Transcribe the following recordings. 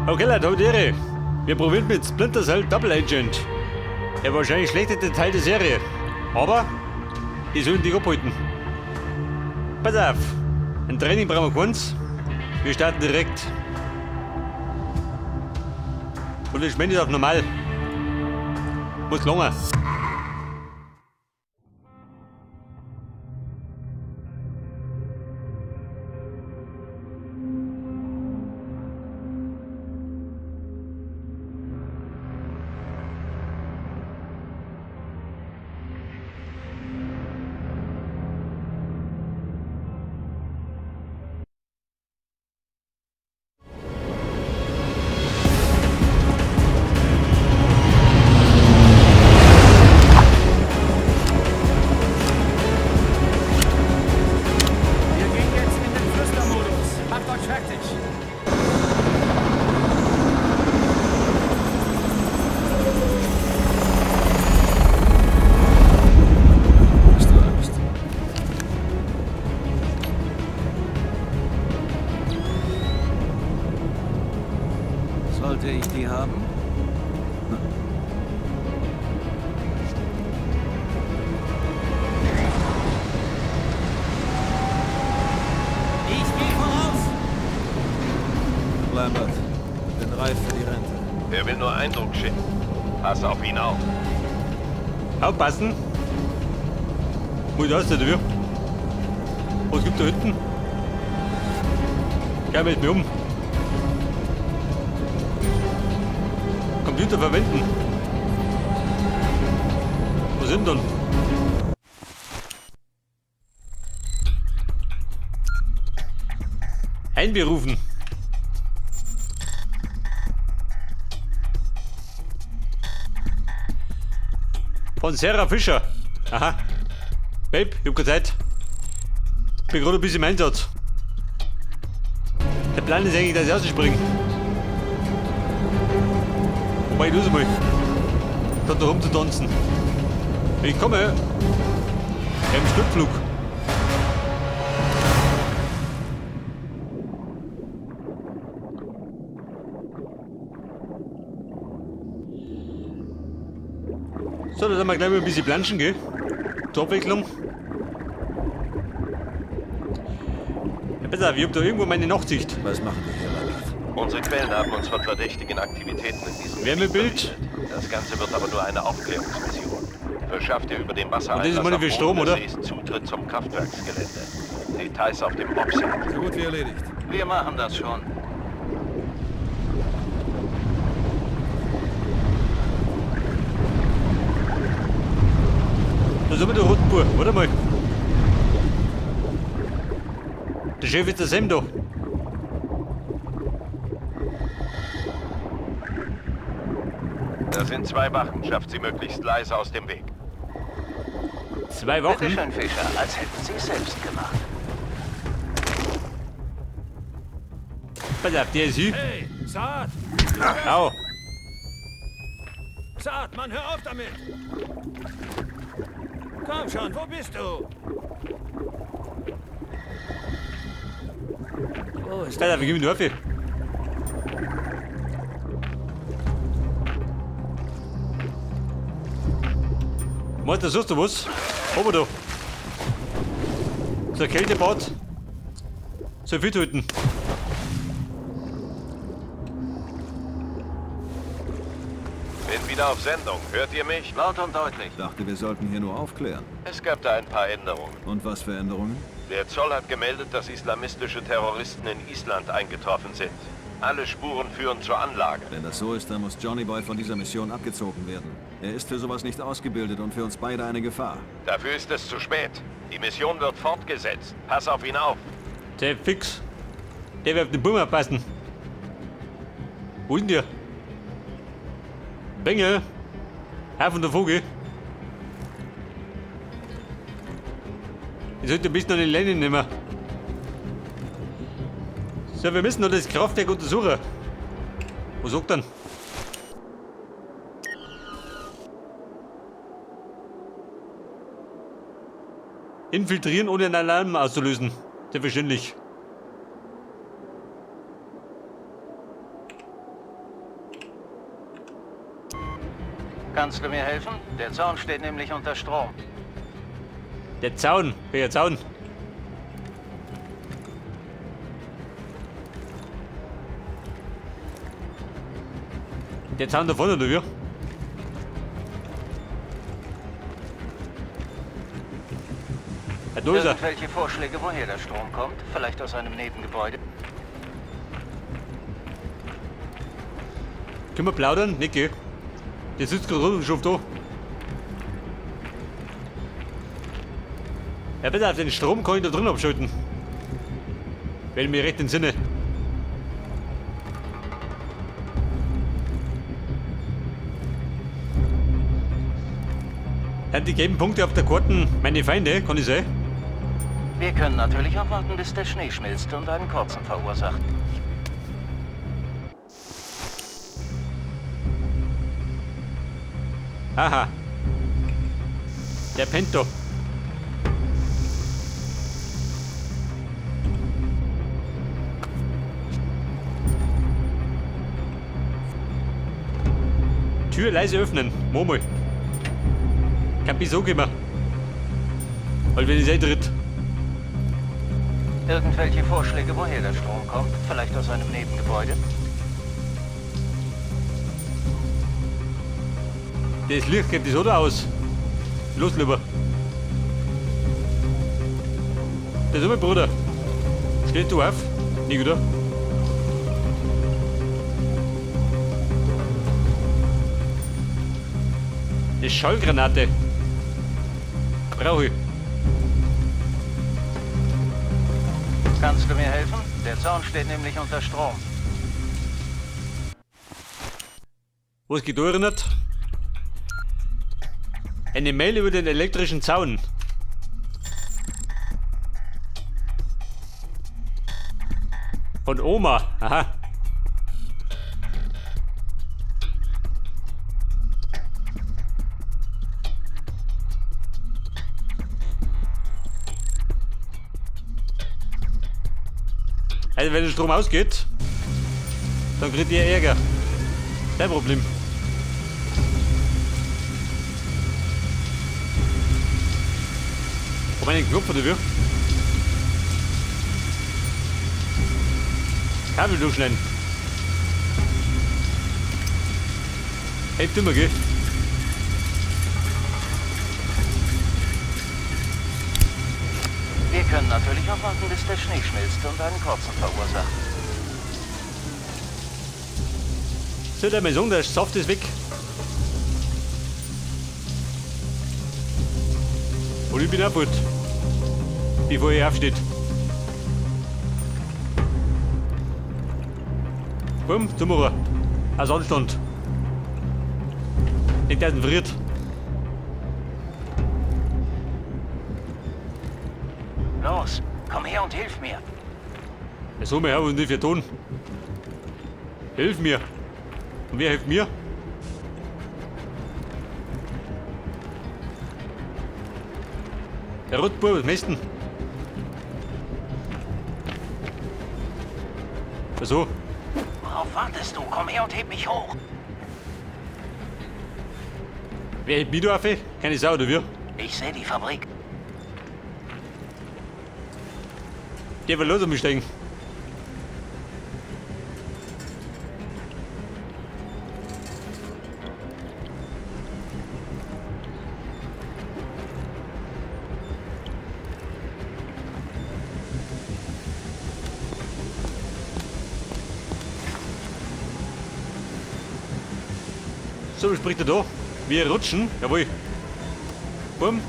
Okay, Leute, habt Ehre. Wir probieren mit Splinter Cell Double Agent. Der wahrscheinlich schlechteste Teil der Serie. Aber die sollen dich abhalten. Pass auf, ein Training brauchen wir keins. Wir starten direkt. Und ich schmende auf normal. Muss lange. Wir gehen jetzt in den Flüstermodus. Macht euch fertig. Hast du Angst? Sollte ich die haben? Ich gehe voraus. Lambert, bin reif für die Rente. Er will nur Eindruck schinden. Pass auf ihn auf. Aufpassen. Wo ist das denn dafür? Was gibt da hinten? Geh mit mir um. Computer verwenden. Was sind denn? Einberufen. Von Sarah Fischer. Aha. Babe, ich hab keine Zeit. Bin gerade ein bisschen im Einsatz. Der Plan ist eigentlich, dass ich rausspringe. Wobei, ich los mal. Statt da rumzutanzen. Ich komme. Im Sturzflug. So, da sind wir gleich mal ein bisschen planschen, gell? Zur Abwechslung. Ja, besser, ich hab da irgendwo meine Nachtsicht. Was machen wir hier, Lambert? Unsere Quellen haben uns von verdächtigen Aktivitäten in diesem Wärmebild. Gebiet berichtet. Das Ganze wird aber nur eine Aufklärungsmission. Verschafft ihr über den Und das ist Wassereinlass mal am für Boden Strom, des oder? Sees Zutritt zum Kraftwerksgelände. Details auf dem Offsite. So gut wie erledigt. Wir machen das schon. Da sind wir der Rotbur. Warte mal. Der Chef ist der Sam da. Da sind zwei Wachen. Schafft sie möglichst leise aus dem Weg. Zwei Bitte Wochen. schön, Fischer, als hätten Sie es selbst gemacht. Pass auf, der ist hier. Hey, Saad! Au. Saad, Mann, hör auf damit! Komm schon, wo bist du? Wo ist Pass auf, ich geb ihm die Hilfe. Meister, suchst du was? Ober da. So ein Kältebad. Soll fit halten. Bin wieder auf Sendung. Hört ihr mich? Laut und deutlich. Dachte, wir sollten hier nur aufklären. Es gab da ein paar Änderungen. Und was für Änderungen? Der Zoll hat gemeldet, dass islamistische Terroristen in Island eingetroffen sind. Alle Spuren führen zur Anlage. Wenn das so ist, dann muss Johnny Boy von dieser Mission abgezogen werden. Er ist für sowas nicht ausgebildet und für uns beide eine Gefahr. Dafür ist es zu spät. Die Mission wird fortgesetzt. Pass auf ihn auf. Der fix. Der wird auf den Bum aufpassen. Wo ist denn der? Bengel. Herr von der Vogel. Ich sollte ein bisschen an den Leinen nehmen. So, wir müssen noch das Kraftwerk untersuchen. Was sagt denn? Infiltrieren, ohne einen Alarm auszulösen. Selbstverständlich. Kannst du mir helfen? Der Zaun steht nämlich unter Strom. Der Zaun. Welcher Zaun? Der Zaun da vorne, oder wie? Ja, da ist er. Irgendwelche Vorschläge, woher der Strom kommt? Vielleicht aus einem Nebengebäude? Können wir plaudern? Nicht, gell? Der sitzt gerade und schon da. Ja, bitte auf den Strom kann ich da drin abschalten. Wenn ich mich recht entsinne. Sind die gelben Punkte auf der Karten meine Feinde, kann ich sein? Wir können natürlich auch warten, bis der Schnee schmilzt und einen kurzen verursacht. Aha. Der pennt da. Tür leise öffnen. Murmel. Kann bis so gehen. Weil wenn ich eintritt. Irgendwelche Vorschläge, woher der Strom kommt? Vielleicht aus einem Nebengebäude? Das Licht geht das oder aus. Los, lieber. Das ist mein Bruder. Stehst du auf? Nicht, oder? Eine Schallgranate. Brauche ich. Kannst du mir helfen? Der Zaun steht nämlich unter Strom. Was geht da erinnert? Eine Mail über den elektrischen Zaun. Von Oma. Aha. Also wenn der Strom ausgeht, dann kriegt ihr Ärger. Kein Problem. Hab ich einen Knopf oder wie? Kabel durchschneiden. Hilft immer, gell? Wir können natürlich auch warten, bis der Schnee schmilzt und einen kurzen verursacht. Soll der mal sagen, der Saft ist weg. Und ich bin auch fort. Bevor ihr aufsteht. Bumm, zum Machen. Aus Anstand. Nicht, dass er friert. Los, komm her und hilf mir. Ja, so, wir haben nicht für tun. Hilf mir. Und wer hilft mir? Der Rotbub, was möchtest du? So. Worauf wartest du? Komm her und heb mich hoch. Wer hebt mich da auf? Keine Sau, oder wie? Ich sehe die Fabrik. Der will los um mich steigen. So, wie spricht er da? Wir rutschen, jawohl. Bumm.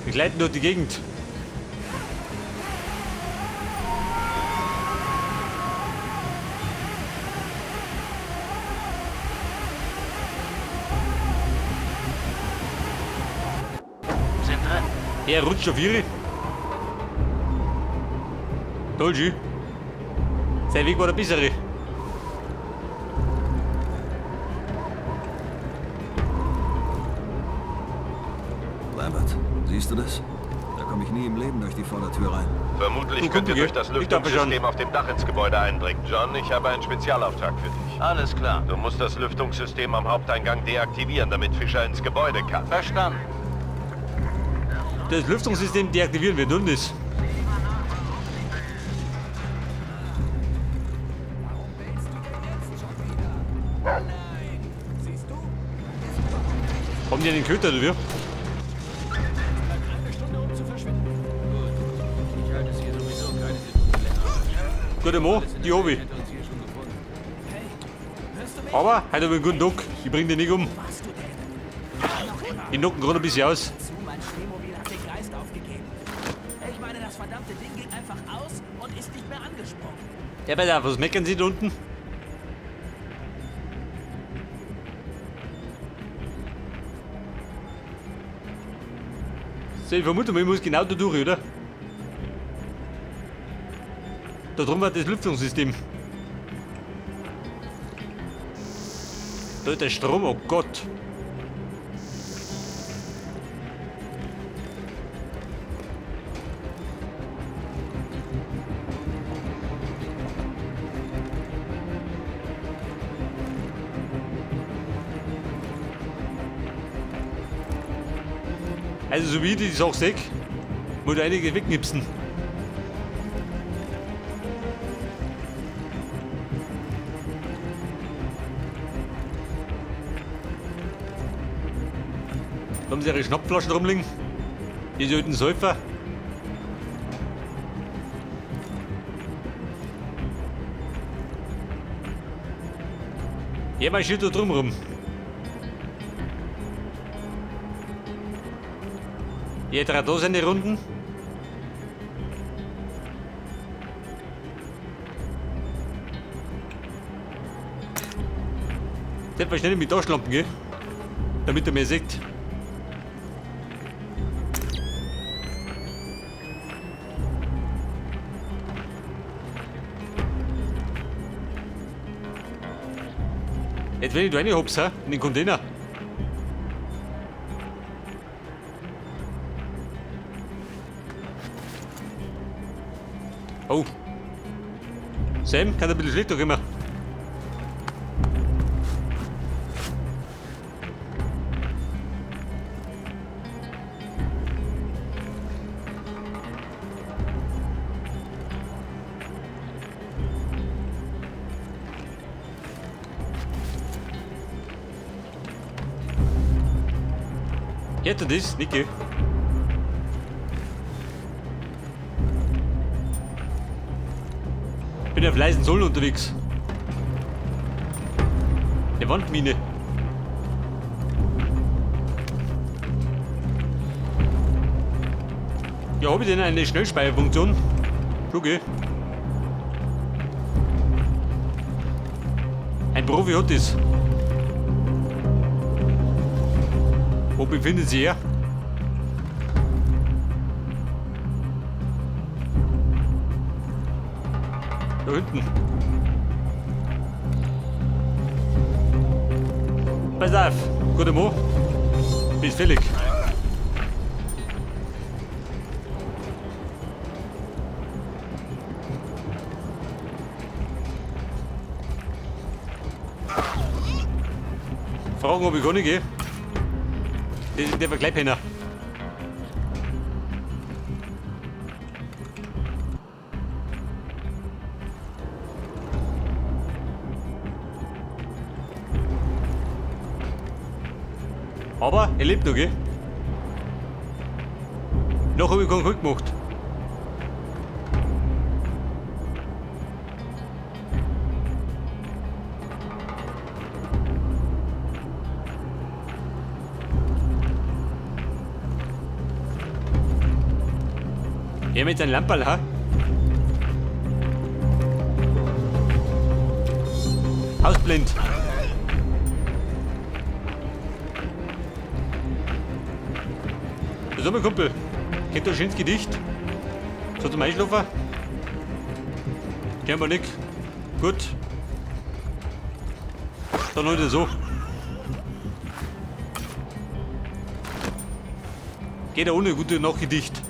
Wir gleiten durch die Gegend. Sind drin. Er rutscht auf ihre. Toll, schön. Sein Weg war der bessere. Lambert, siehst du das? Da komme ich nie im Leben durch die Vordertür rein. Vermutlich Du, könnt ihr guck, durch das ich darf schon. Lüftungssystem auf dem Dach ins Gebäude eindringen. John, ich habe einen Spezialauftrag für dich. Alles klar. Du musst das Lüftungssystem am Haupteingang deaktivieren, damit Fischer ins Gebäude kann. Verstanden. Das Lüftungssystem deaktivieren wir, tun das. Haben die einen Köter, oder wie? Gute Mo, die hab ich. Aber heute hab ich einen guten Tag. Ich bring den nicht um. Ich knock ihn gerade ein bisschen aus. Mein Schneemobil hat den Geist aufgegeben. Ich meine, das verdammte Ding ging einfach aus und ist nicht mehr angesprungen. Ja, pass auf, was meckern Sie da unten? So, ich vermute mal, ich muss genau da durch, oder? Da drum war das Lüftungssystem. Da ist der Strom, oh Gott. Also so wie ich die Sache sehe, muss ich einige wegknipsen. Da haben sie ihre Schnappflaschen rumliegen. Die alten Säufer. Ja, man steht da drum rum. Jeder hat da seine Runden. Das war schnell mit Taschenlampen, gell? Damit er mehr sieht. Jetzt wenn ich da reinhops, hä? In den Container. Oh. Sam, kann ein bisschen schlechter kommen. Hätte das, Niki. Bin auf leisen Sohlen unterwegs. Eine Wandmine. Ja, hab ich denn eine Schnellspeicherfunktion? Okay. Ein Profi hat das. Wo befindet sich er? Da hinten. Pass auf, guter Mo. Bis fällig. Fragen, ob ich gar nicht gehe. Der war gleich Penner. Aber er lebt noch, gell? Noch habe ich keinen Glück gemacht. Er mit seinem Lamperl, ha? Hausblind. So, mein Kumpel. Kennt ihr ein schönes Gedicht? So zum Einschlafen? Kennen wir nicht. Gut. Dann heute so. Geht ja ohne gute Nacht Gedicht.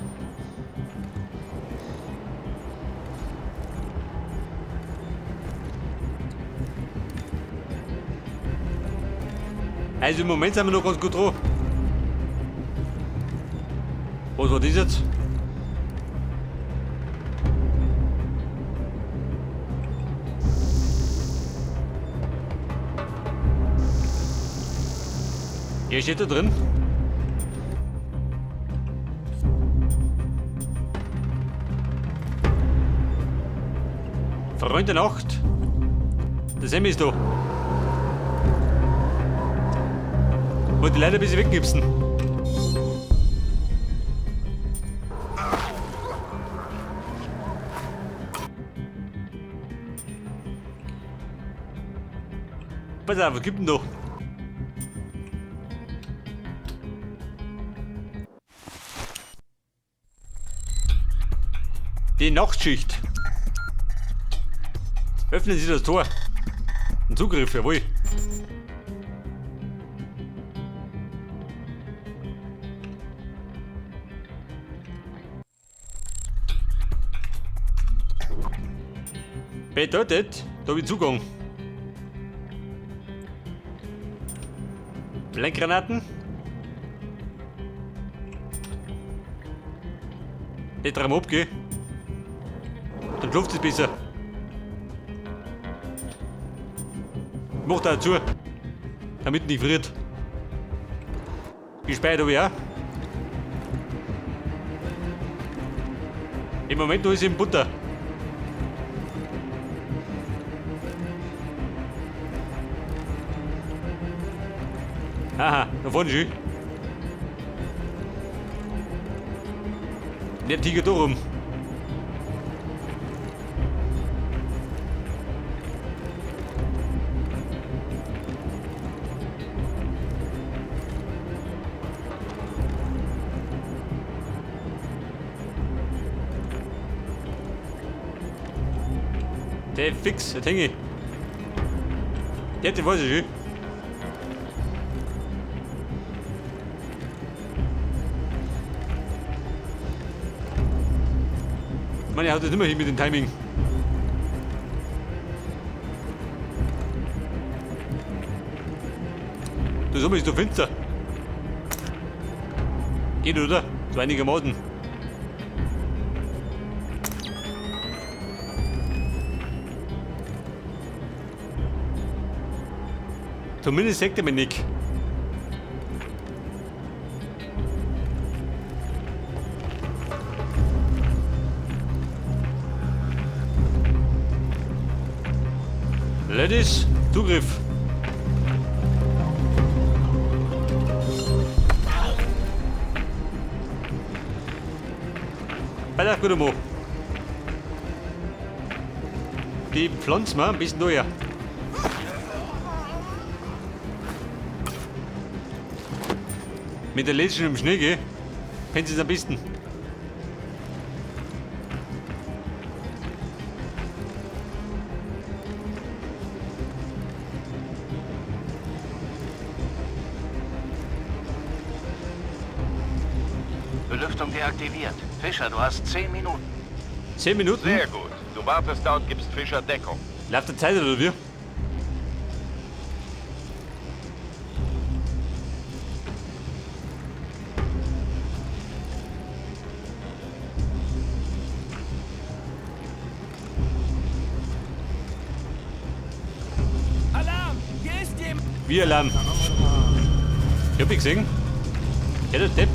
Also im Moment sind wir noch ganz gut dran. Was war das jetzt? Hier steht da drin. Freund der Nacht. Der Sammy ist da. Wollte leider ein bisschen weggipsen. Pass auf, was gibt denn da? Die Nachtschicht. Öffnen Sie das Tor. Ein Zugriff, jawohl. Bedeutet, da habe ich Zugang. Blendgranaten. Nicht dran abgehen. Dann klopft es besser. Mach da zu, damit nicht friert. Gespeichert habe ich auch. Im Moment ist in Butter. Aha, da vorne schon. Der Tiger da rum. Der fix, der hänge ich. Der, den weiß ich schon. Ich meine, er haut das nicht mehr hin mit dem Timing. Das oben ist doch finster. Geht, oder? So einigermaßen. Zumindest sagt er mir nicht. Ladies, Zugriff. Pass auf, guter Mo. Die pflanzen wir ein bisschen neuer. Mit der letzten im Schnee, gell? Pennt es am besten. Belüftung deaktiviert. Fischer, du hast 10 Minuten. 10 Minuten? Sehr gut. Du wartest da und gibst Fischer Deckung. Läuft der Zeit oder wie? Alarm! Hier ist jemand! Wie Alarm? Ich hab dich gesehen. Ja, der Depp.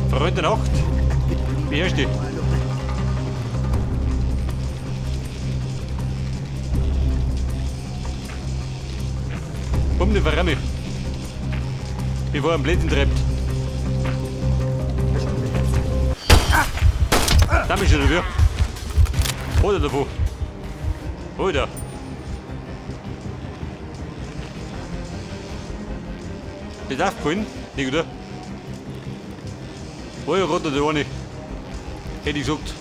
Freund der Nacht. Beherrsch dich. Bumm, den verramme. Bevor er einen Blödsinn treibt. Da bist du dafür. Oder davon. Oder. Das darf gefallen, nicht oder? Oh ja, Gott, der eine. Hätte ich gesagt.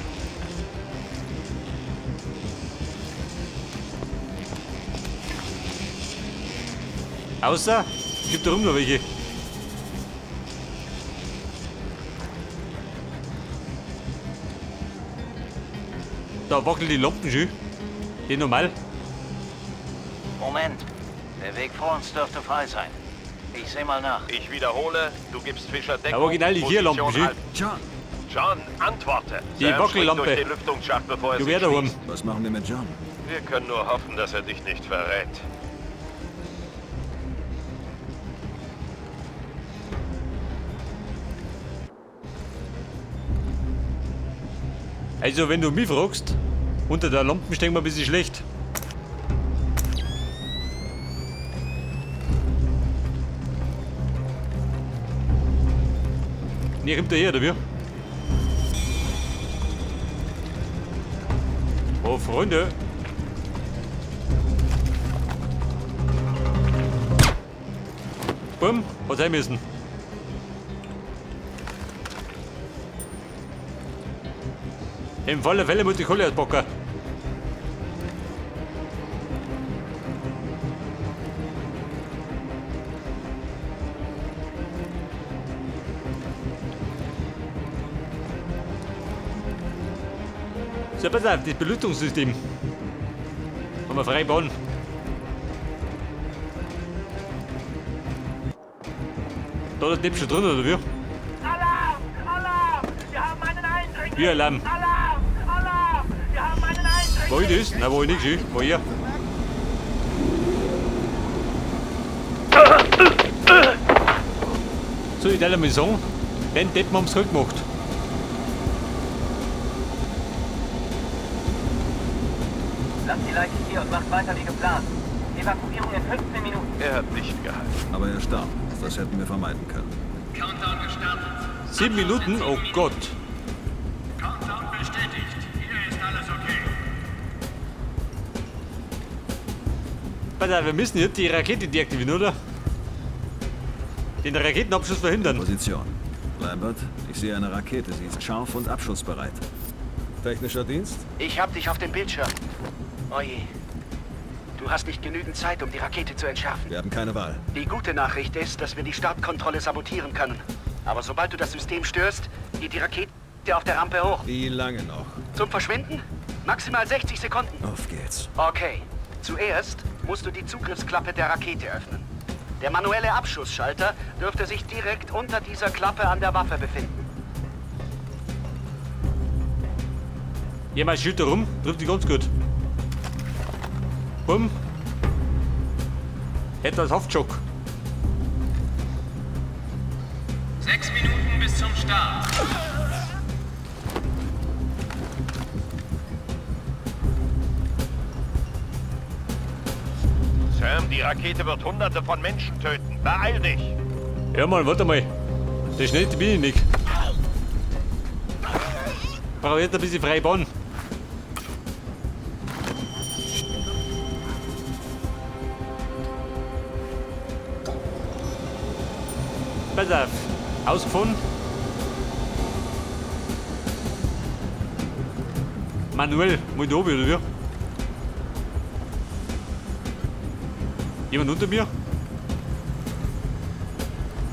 Außer, es gibt da rum noch welche. Da wackeln die Lampen schon. Die normal. Moment. Der Weg vor uns dürfte frei sein. Ich sehe mal nach. Ich wiederhole, du gibst Fischer Deckung. Ja, original die Position Gierlampen, halten. John! John, antworte. Die Sam springt Wackellampe. durch den Lüftungsschacht, bevor er Du sich wär daheim. schließt. Was machen wir mit John? Wir können nur hoffen, dass er dich nicht verrät. Also, wenn du mich fragst, unter der Lampen stehen wir ein bisschen schlecht. Nee, kommt der her, oder wie? Oh, Freunde. Bumm, was sein müssen. Im Fall der Fälle muss die Kohle auspacken. So, pass auf, das Belüftungssystem. Haben wir frei bauen. Da ist der Depp schon drin, oder wie? Alarm! Alarm! Wir haben einen Eindringling! Wie Alarm? Alarm! Alarm! Wir haben einen Eindringling! Wo ich das? Nein, wo ich nicht, schön. Wo ihr? So, ich darf mal sagen, den Deppen haben sie gut gemacht. Lass die Leiche hier und macht weiter wie geplant. Evakuierung in 15 Minuten. Er hat nicht gehalten. Aber er starb. Das hätten wir vermeiden können. Countdown gestartet. 7 Minuten? Oh Gott. Countdown bestätigt. Hier ist alles okay. Pass auf, wir müssen jetzt die Rakete deaktivieren, oder? Den Raketenabschuss verhindern. Position. Lambert, ich sehe eine Rakete. Sie ist scharf und abschussbereit. Technischer Dienst? Ich hab dich auf dem Bildschirm. Oje. Du hast nicht genügend Zeit, um die Rakete zu entschärfen. Wir haben keine Wahl. Die gute Nachricht ist, dass wir die Startkontrolle sabotieren können. Aber sobald du das System störst, geht die Rakete auf der Rampe hoch. Wie lange noch? Zum Verschwinden? Maximal 60 Sekunden. Auf geht's. Okay. Zuerst musst du die Zugriffsklappe der Rakete öffnen. Der manuelle Abschussschalter dürfte sich direkt unter dieser Klappe an der Waffe befinden. Ja, mal Schild da rum, trifft die ganz gut. Bumm. Etwas Haftschock. 6 Minuten bis zum Start. Sam, die Rakete wird Hunderte von Menschen töten. Beeil dich! Ja, Mann, warte mal. Der schnellste bin ich nicht. Brauche jetzt ein bisschen freie Bahn. Pass auf. Ausgefahren. Manuel, mal da oben, oder wie? Jemand unter mir?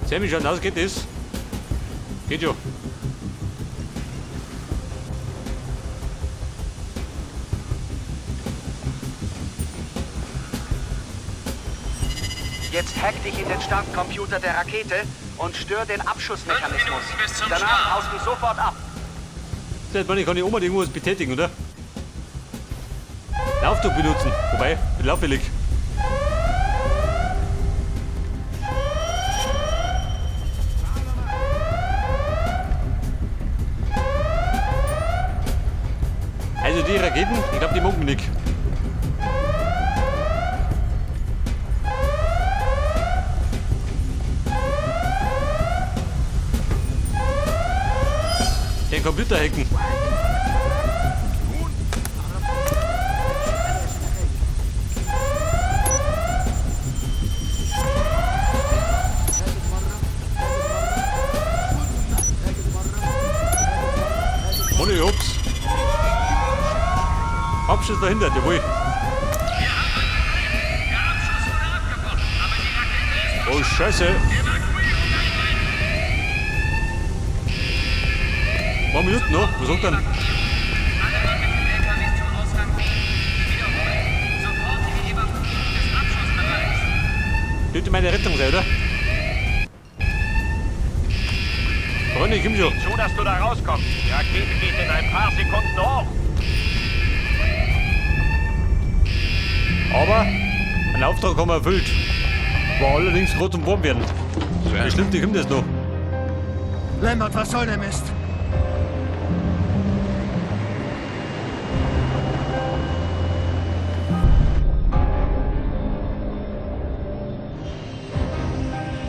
Sammy, schaut aus, geht das? Geht schon. Jetzt hack dich in den Startcomputer der Rakete und stör den Abschussmechanismus. 5 Minuten bis zum Danach Start. haust du sofort ab. Seit wann kann ich Oma irgendwas betätigen, oder? Lauftuch benutzen. Wobei, bin lauffällig. Also die Raketen, ich glaube, die mucken nicht. Den Computer hacken. Ohne Ups. Abschuss verhindert, jawohl. Der Abschuss wurde abgebrochen, aber die Rakete ist Oh Scheiße. Evakuierung einleiten. Ein paar Minuten noch. Was sagt denn? Alle Mann mit dem LKW meine Rettung sein, oder? Freunde, ich komm schon. Zu, dass du da rauskommst. Die Rakete geht in ein paar Sekunden hoch. Aber einen Auftrag haben wir erfüllt. War allerdings gerade zum Warm werden. Bestimmt, ich komm das noch. Lambert, was soll der Mist?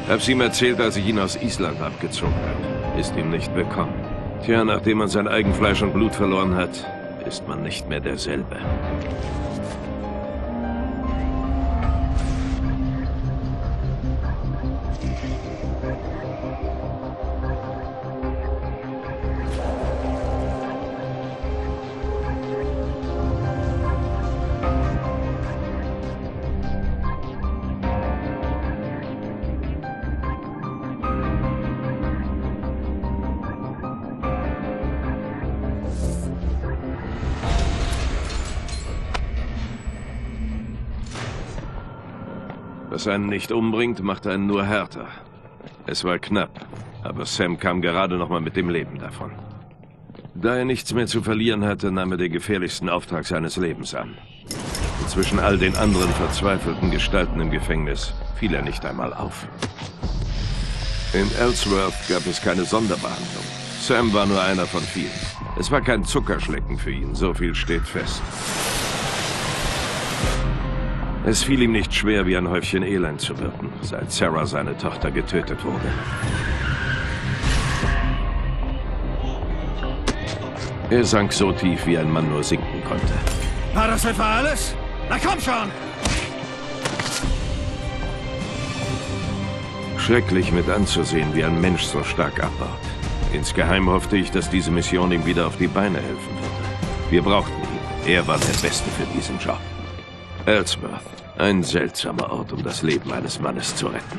Hab's ihm erzählt, als ich ihn aus Island abgezogen habe. Ist ihm nicht bekommen. Tja, nachdem man sein Eigenfleisch und Blut verloren hat, ist man nicht mehr derselbe. Was einen nicht umbringt, macht einen nur härter. Es war knapp, aber Sam kam gerade noch mal mit dem Leben davon. Da er nichts mehr zu verlieren hatte, nahm er den gefährlichsten Auftrag seines Lebens an. Und zwischen all den anderen verzweifelten Gestalten im Gefängnis fiel er nicht einmal auf. In Ellsworth gab es keine Sonderbehandlung. Sam war nur einer von vielen. Es war kein Zuckerschlecken für ihn, so viel steht fest. Es fiel ihm nicht schwer, wie ein Häufchen Elend zu wirken, seit Sarah, seine Tochter, getötet wurde. Er sank so tief, wie ein Mann nur sinken konnte. War das etwa alles? Na komm schon! Schrecklich mit anzusehen, wie ein Mensch so stark abbaut. Insgeheim hoffte ich, dass diese Mission ihm wieder auf die Beine helfen würde. Wir brauchten ihn. Er war der Beste für diesen Job. Ellsworth, ein seltsamer Ort, um das Leben eines Mannes zu retten.